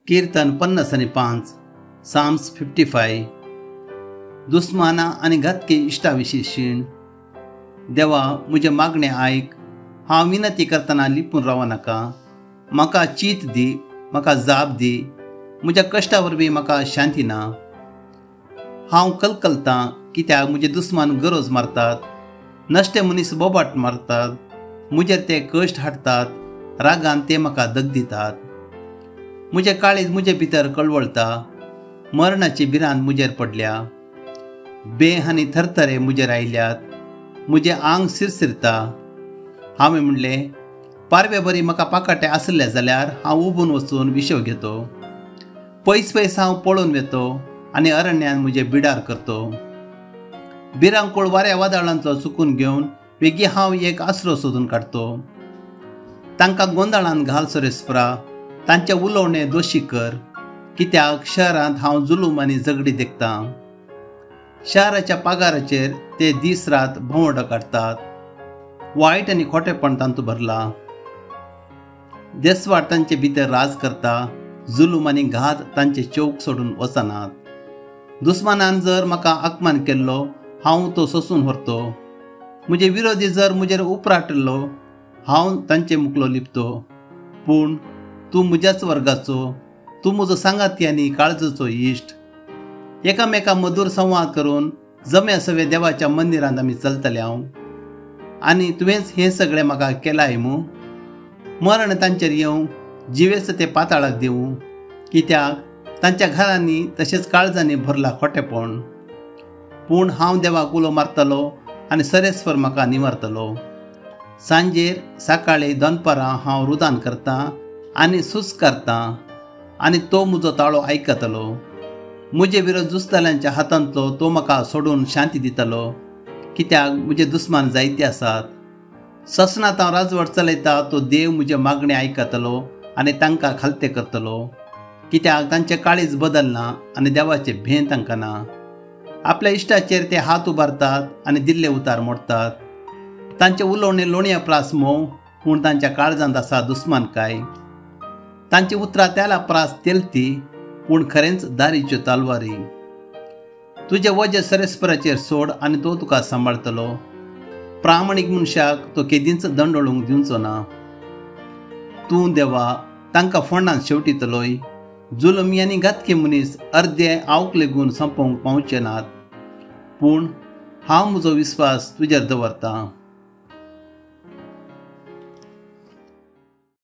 कीर्तन 55, Psalms 55. दुस्माना आनी घातकी इश्टा विशीं शीण. देवा, म्हजें मागणें आयक. हांव विनंती करतना लिपून रावो नाका. म्हाका चीत दी, म्हाका जाप दी. म्हज्या कश्टा वरवीं म्हाका शांती ना. हांव कलकलतां कित्याक म्हजे दुस्मान गरज मारतात, नश्टे मनीस बोबाट मारतात, म्हजेर ते कश्ट हाडटात, रागान ते म्हाका दग दितात. म्हजें काळीज म्हजे भितर कळवळटा, मरणाची भिरांत म्हजेर पडल्या. बेह आनी थरथरे म्हजेर आयल्यात, म्हजें आंग सिरसिरता. हांवें म्हणलें, पारवे बरी म्हाका पाकाटे आसले जाल्यार हांव उबून वचून विशव घेतो. पयस पयस हांव पळोवन वेतो आनी अरण्यान म्हजें बिडार करतो. भिरांकूळ वाऱ्या वादळांचो चुकून घेवन वेगीं हांव एक आसरो सोदून काडतो. तांकां गोंदळान घाल सरेस्परा, तांचें उलोवणें दोशी कर. कित्याक शहरांत हांव जुलूम आनी झगडी देखतां. शहराच्या पागाराचेर ते दीस रात भोंवडो काडटात. वायट आनी खोटेपण तांतूं भरला. देसवाड तांचे भितर राज करता. जुलूम आनी घात तांचे चौक सोडून वचनात. दुस्मानान जर म्हाका अपमान केल्लो, हांव तो सोसून व्हरतो. म्हजे विरोधी जर म्हजेर उपराटलो, हांव तांचे मुखलो लिपतो. पूण तूं म्हज्याच वर्गाचो, तूं म्हजो सांगाती आनी काळजाचो इश्ट. एकामेका मधूर संवाद करून जम्या सवे देवाच्या मंदिरांत आमी चलतले हांव. आनी तुवेंच हें सगळें म्हाका केलाय मू. मरण तांचेर येवं, जिवेच ते पाताळाक दिवं. कित्याक तांच्या घरांनी तशेंच काळजांनी भरला खोटेपण. पूण हांव देवाक उलो मारतलो आनी सरेस्वर म्हाका निवारतलो. सांजेर सकाळीं दनपारां हांव रुदान करतां आनी सूस करतां आनी तो म्हजो ताळो आयकतलो. म्हजे विरोध झुजतल्यांच्या हातांतलो तो म्हाका सोडून शांती दितलो. कित्याक म्हजे दुस्मान जायते आसात. ससनांत हांव राजवट चलयता तो देव म्हजें मागणें आयकतलो आनी तांकां खालते करतलो. कित्याक तांचें काळीज बदलना आनी देवाचें भें तांकां ना. आपल्या इश्टाचेर ते हात उबारतात आनी दिल्ले उतार मोडटात. तांचें उलोवणें लोणया प्रास मोव, पूण तांच्या काळजांत आसा दुस्मानकाय. तांची उतरां तेला प्रास तेलती, पूण खरेंच दारीच्यो तालवारी. तुजें वजें सरेस्पराचेर सोड आनी तो तुका सांबाळतलो. प्रामाणीक मनशाक तो केदींच दंडोळूंक दिवचो ना. तूं देवा तांकां फोंडांत शेवटितलोय. जुलमी आनी घातकी मनीस अर्दे आवक लेगून सोंपोवंक पावचे नात. पूण हांव म्हजो विस्वास तुजेर दवरतां.